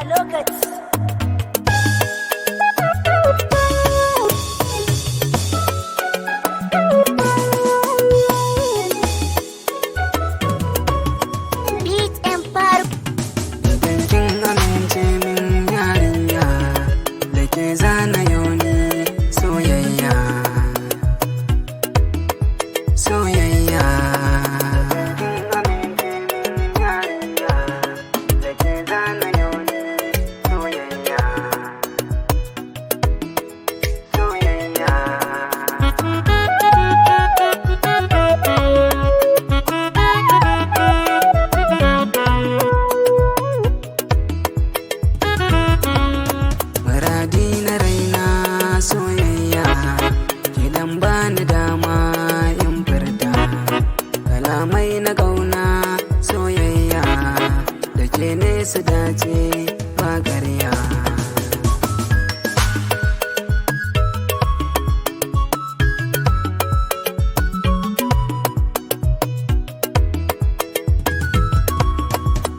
Lokaci. Beat and Park. Idan kin amince min yarinya da ke zana yau ni soyayya. Soyayya. Kin amince min yarinya da ke zana yau ni soyayya. Soyayya. Muradi na raina soyayya, kidan bani dama in furta kalamai na kauna soyayya da ke nesa dace ba ƙarya.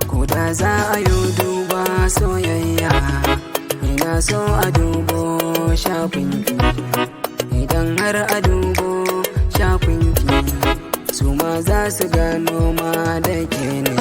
Ko da za a yi duba soyayya, ina so a dubo shafinki. Idan har a dubo shafinki, su ma za su gano ma da ke ne.